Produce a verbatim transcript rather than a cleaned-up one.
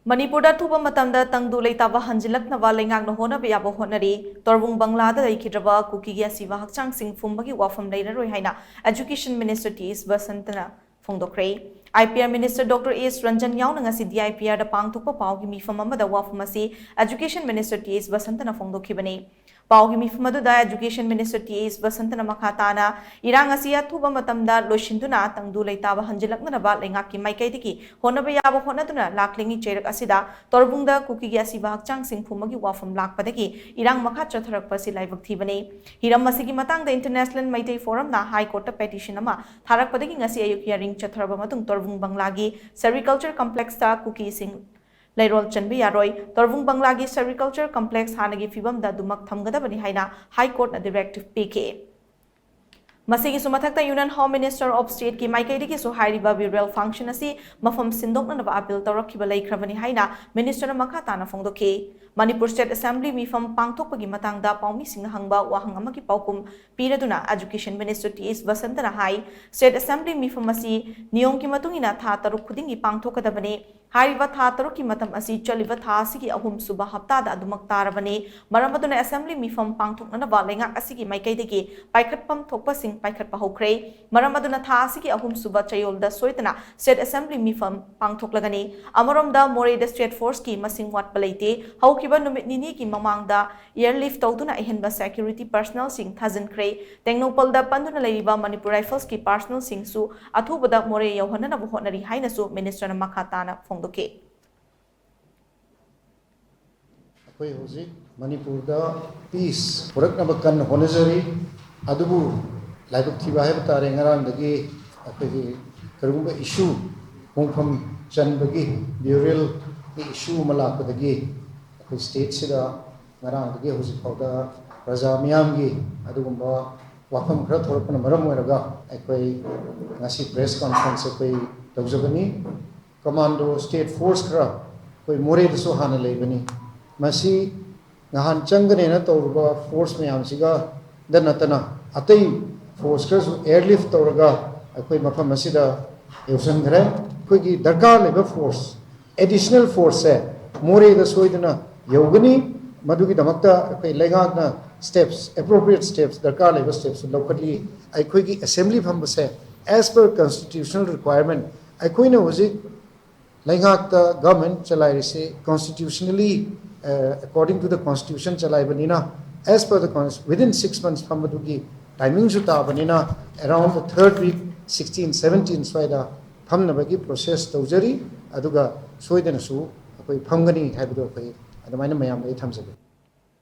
ꯃꯅꯤꯄꯨꯔꯗ ꯑꯊꯨꯕ ꯃꯇꯝꯗ ꯇꯪꯗꯨ ꯂꯩꯇꯥꯕ ꯍꯟꯖꯤꯜꯂꯛꯅꯕ ꯂꯩꯉꯥꯛꯅ ꯍꯣꯠꯅꯕ ꯌꯥꯕ ꯍꯣꯠꯅꯔꯤ꯫ ꯇꯣꯔꯕꯨꯡ ꯕꯪꯂꯥꯗ ꯂꯩꯈꯤꯗ꯭ꯔꯕ ꯀꯨꯀꯤꯒꯤ ꯑꯁꯤꯕ ꯍꯛꯆꯥꯡꯁꯤꯡ ꯐꯨꯝꯕꯒꯤ ꯋꯥꯐꯝ ꯂꯩꯔꯔꯣꯏ ꯍꯥꯏꯅ Education Minister T S ꯕꯁꯟꯇꯅ ꯐꯣꯡꯗꯣꯛꯈ꯭ꯔꯦ꯫ I P R Minister Doctor S Ranjan ꯌꯥꯎꯅ ꯉꯁꯤ D I P Rꯗ ꯄꯥꯡꯊꯣꯛꯄ ꯄꯥꯎꯒꯤ ꯃꯤꯐꯝ ꯑꯃꯗ ꯋꯥꯐꯝ ꯑꯁꯤ Education Minister T S ꯕꯁꯟꯇꯅ ꯐꯣꯡꯗꯣꯛꯈꯤꯕꯅꯤ꯫ ꯄꯥꯎꯒꯤ ꯃꯤꯐꯝ ꯑꯗꯨꯗ Education Minister T S ꯕꯁꯟꯇꯅ ꯃꯈꯥ ꯇꯥꯅ ꯏꯔꯥꯡ ꯑꯁꯤ ꯑꯊꯨꯕ ꯃꯇꯝꯗ ꯂꯣꯏꯁꯤꯟꯗꯨꯅ ꯇꯪꯗꯨ ꯂꯩꯇꯥꯕ ꯍꯟꯖꯤꯜꯂꯛꯅꯅꯕ ꯂꯩꯉꯥꯛꯀꯤ ꯃꯥꯏꯀꯩꯗꯒꯤ ꯍꯣꯠꯅꯕ ꯌꯥꯕ ꯍꯣꯠꯅꯗꯨꯅ ꯂꯥꯛꯂꯤꯉꯩ ꯆꯩꯔꯛ ꯑꯁꯤꯗ ꯇꯣꯔꯕꯨꯡꯗ ꯀꯨꯀꯤꯒꯤ ꯑꯁꯤꯕ ꯍꯛꯆꯥꯡꯁꯤꯡ ꯐꯨꯝꯕꯒꯤ ꯋꯥꯐꯝ ꯂꯥꯛꯄꯗꯒꯤ ꯏꯔꯥꯡ ꯃꯈꯥ ꯆꯠꯊꯔꯛꯄ ꯑꯁꯤ ꯂꯥꯏꯕꯛ ꯊꯤꯕꯅꯤ꯫ ꯍꯤꯔꯝ ꯑꯁꯤꯒꯤ ꯃꯇꯥꯡꯗ International Meitei Forumꯅ High Courtꯇ petition ꯑꯃ ꯊꯥꯔꯛꯄꯗꯒꯤ ꯉꯁꯤ ꯑꯌꯨꯛ hearing ꯆꯠꯊꯔꯕ ꯃꯇꯨꯡ ꯇꯣꯔꯕꯨꯡ ꯕꯪꯂꯥꯒꯤ Sericulture Complexꯇ ꯀꯨꯀꯤꯁꯤꯡ ꯂꯩꯔꯣꯜ ꯆꯟꯕ ꯌꯥꯔꯣꯏ꯫ ꯇꯣꯔꯕꯨꯡ ꯕꯪꯂꯥꯒꯤ Sericulture Complex ꯍꯥꯟꯅꯒꯤ ꯐꯤꯕꯝꯗ ꯑꯗꯨꯃꯛ ꯊꯝꯒꯗꯕꯅꯤ ꯍꯥꯏꯅ High Courtꯅ directive ꯄꯤꯈꯤ꯫ ꯃꯁꯤꯒꯤꯁꯨ ꯃꯊꯛꯇ Union Home Minister of Stateꯀꯤ ꯃꯥꯏꯀꯩꯗꯒꯤꯁꯨ ꯍꯥꯏꯔꯤꯕ burial function ꯑꯁꯤ ꯃꯐꯝ ꯁꯤꯟꯗꯣꯛꯅꯅꯕ appeal ꯇꯧꯔꯛꯈꯤꯕ ꯂꯩꯈ꯭ꯔꯕꯅꯤ ꯍꯥꯏꯅ Ministerꯅ ꯃꯈꯥ ꯇꯥꯅ ꯐꯣꯡꯗꯣꯛꯈꯤ꯫ ꯃꯅꯤꯄꯨꯔ State Assembly ꯃꯤꯐꯝ ꯄꯥꯡꯊꯣꯛꯄꯒꯤ ꯃꯇꯥꯡꯗ ꯄꯥꯎꯃꯤꯁꯤꯡꯅ ꯍꯪꯕ ꯋꯥꯍꯪ ꯑꯃꯒꯤ ꯄꯥꯎꯈꯨꯝ ꯄꯤꯔꯗꯨꯅ Education Minister T S ꯕꯁꯟꯇꯅ ꯍꯥꯏ, State Assembly ꯃꯤꯐꯝ ꯑꯁꯤ ꯅꯤꯌꯣꯝꯒꯤ ꯃꯇꯨꯡ ꯏꯟꯅ ꯊꯥ ꯇꯔꯨꯛ ꯈꯨꯗꯤꯡꯒꯤ ꯄꯥꯡꯊꯣꯛꯀꯗꯕꯅꯤ꯫ ꯍꯥꯏꯔꯤꯕ ꯊꯥ ꯇꯔꯨꯛꯀꯤ ꯃꯇꯝ ꯑꯁꯤ ꯆꯠꯂꯤꯕ ꯊꯥ ꯑꯁꯤꯒꯤ ꯑꯍꯨꯝꯁꯨꯕ ꯍꯞꯇꯥꯗ ꯑꯗꯨꯃꯛ ꯇꯥꯔꯕꯅꯤ꯫ ꯃꯔꯝ ꯑꯗꯨꯅ Assembly ꯃꯤꯐꯝ ꯄꯥꯡꯊꯣꯛꯅꯅꯕ ꯂꯩꯉꯥꯛ ꯑꯁꯤꯒꯤ ꯃꯥꯏꯀꯩꯗꯒꯤ ꯄꯥꯏꯈꯠꯐꯝ ꯊꯣꯛꯄꯁꯤꯡ ꯄꯥꯏꯈꯠꯄ ꯍꯧꯈ꯭ꯔꯦ꯫ ꯃꯔꯝ ꯑꯗꯨꯅ ꯊꯥ ꯑꯁꯤꯒꯤ ꯑꯍꯨꯝꯁꯨꯕ ꯆꯌꯣꯜꯗ ꯁꯣꯏꯗꯅ State Assembly ꯃꯤꯐꯝ ꯄꯥꯡꯊꯣꯛꯂꯒꯅꯤ꯫ ꯑꯃꯔꯣꯝꯗ ꯃꯣꯔꯦꯗ State Forceꯀꯤ ꯃꯁꯤꯡ ꯋꯥꯠꯄ ꯂꯩꯇꯦ꯫ ꯍꯧꯈꯤꯕ ꯅꯨꯃꯤꯠ ꯅꯤꯅꯤꯒꯤ ꯃꯃꯥꯡꯗ airlift ꯇꯧꯗꯨꯅ ꯑꯍꯦꯟꯕ security personnelꯁꯤꯡ ꯊꯥꯖꯤꯟꯈ꯭ꯔꯦ꯫ ꯇꯦꯡꯅꯧꯄꯜꯗ ꯄꯟꯗꯨꯅ ꯂꯩꯔꯤꯕ Manipur Riflesꯀꯤ personnelꯁꯤꯡꯁꯨ ꯑꯊꯨꯕꯗ ꯃꯣꯔꯦ ꯌꯧꯍꯟꯅꯅꯕ ꯍꯣꯠꯅꯔꯤ ꯍꯥꯏꯅꯁꯨ Ministerꯅ ꯃꯈꯥ ꯇꯥꯅ ꯐꯣꯡꯗꯣꯛꯈꯤ꯫ ꯑꯩꯈꯣꯏ ꯍꯧꯖꯤꯛ ꯃꯅꯤꯄꯨꯔꯗ peace ꯄꯨꯔꯛꯅꯕ ꯀꯟꯅ ꯍꯣꯠꯅꯖꯔꯤ꯫ ꯑꯗꯨꯕꯨ ꯂꯥꯏꯕꯛ ꯊꯤꯕ ꯍꯥꯏꯕ ꯇꯥꯔꯦ, ꯉꯔꯥꯡꯗꯒꯤ ꯑꯩꯈꯣꯏꯒꯤ ꯀꯔꯤꯒꯨꯝꯕ issue ꯍꯣꯡꯐꯝ ꯆꯟꯕꯒꯤ, burialꯒꯤ issue ꯑꯃ ꯂꯥꯛꯄꯗꯒꯤ ꯑꯩꯈꯣꯏ stateꯁꯤꯗ ꯉꯔꯥꯡꯗꯒꯤ ꯍꯧꯖꯤꯛ ꯐꯥꯎꯗ ꯄ꯭ꯔꯖꯥ ꯃꯤꯌꯥꯝꯒꯤ ꯑꯗꯨꯒꯨꯝꯕ ꯋꯥꯐꯝ ꯈꯔ ꯊꯣꯛꯂꯛꯄꯅ ꯃꯔꯝ ꯑꯣꯏꯔꯒ ꯑꯩꯈꯣꯏ ꯉꯁꯤ press conference ꯑꯩꯈꯣꯏ ꯇꯧꯖꯕꯅꯤ꯫ Commando state force ꯈꯔ ꯑꯩꯈꯣꯏ ꯃꯣꯔꯦꯗꯁꯨ ꯍꯥꯟꯅ ꯂꯩꯕꯅꯤ꯫ ꯃꯁꯤ ꯅꯍꯥꯟ ꯆꯪꯒꯅꯦꯅ ꯇꯧꯔꯨꯕ force ꯃꯌꯥꯝꯁꯤꯒꯗ ꯅꯠꯇꯅ ꯑꯇꯩ force ꯈꯔꯁꯨ airlift ꯇꯧꯔꯒ ꯑꯩꯈꯣꯏ ꯃꯐꯝ ꯑꯁꯤꯗ ꯌꯧꯁꯤꯟꯈ꯭ꯔꯦ꯫ ꯑꯩꯈꯣꯏꯒꯤ ꯗꯔꯀꯥꯔ ꯂꯩꯕ force ꯑꯦꯗꯤꯁꯅꯦꯜ ꯐꯣꯔꯁꯁꯦ ꯃꯣꯔꯦꯗ ꯁꯣꯏꯗꯅ ꯌꯧꯒꯅꯤ꯫ ꯃꯗꯨꯒꯤꯗꯃꯛꯇ ꯑꯩꯈꯣꯏ ꯂꯩꯉꯥꯛꯅ ꯁ꯭ꯇꯦꯞꯁ, ꯑꯦꯄ꯭ꯔꯣꯄ꯭ꯔꯤꯌꯦꯠ ꯁ꯭ꯇꯦꯞꯁ ꯗꯔꯀꯥꯔ ꯂꯩꯕ ꯁ꯭ꯇꯦꯞꯁ ꯂꯧꯈꯠꯂꯤ꯫ ꯑꯩꯈꯣꯏꯒꯤ ꯑꯦꯁꯦꯝꯕ꯭ꯂꯤ ꯐꯝꯕꯁꯦ as per constitutional requirement, ꯑꯩꯈꯣꯏꯅ ꯍꯧꯖꯤꯛ ꯂꯩꯉꯥꯛꯇ ꯒꯚꯔꯟꯃꯦꯟꯠ ꯆꯂꯥꯏꯔꯤꯁꯤ constitutionally, according to the constitution ꯆꯂꯥꯏꯕꯅꯤꯅ, as per the const- within six months ꯐꯝꯕꯗꯨꯒꯤ ꯇꯥꯏꯃꯤꯡꯁꯨ ꯇꯥꯕꯅꯤꯅ, around the third week, sixteen seventeen ꯁ꯭ꯋꯥꯏꯗ ꯐꯝꯅꯕꯒꯤ ꯄ꯭ꯔꯣꯁꯦꯁ ꯇꯧꯖꯔꯤ꯫ ꯑꯗꯨꯒ ꯁꯣꯏꯗꯅꯁꯨ ꯑꯩꯈꯣꯏ ꯐꯝꯒꯅꯤ ꯍꯥꯏꯕꯗꯣ ꯑꯩꯈꯣꯏ ꯑꯗꯨꯃꯥꯏꯅ ꯃꯌꯥꯝꯗ ꯑꯩ ꯊꯝꯖꯒꯦ꯫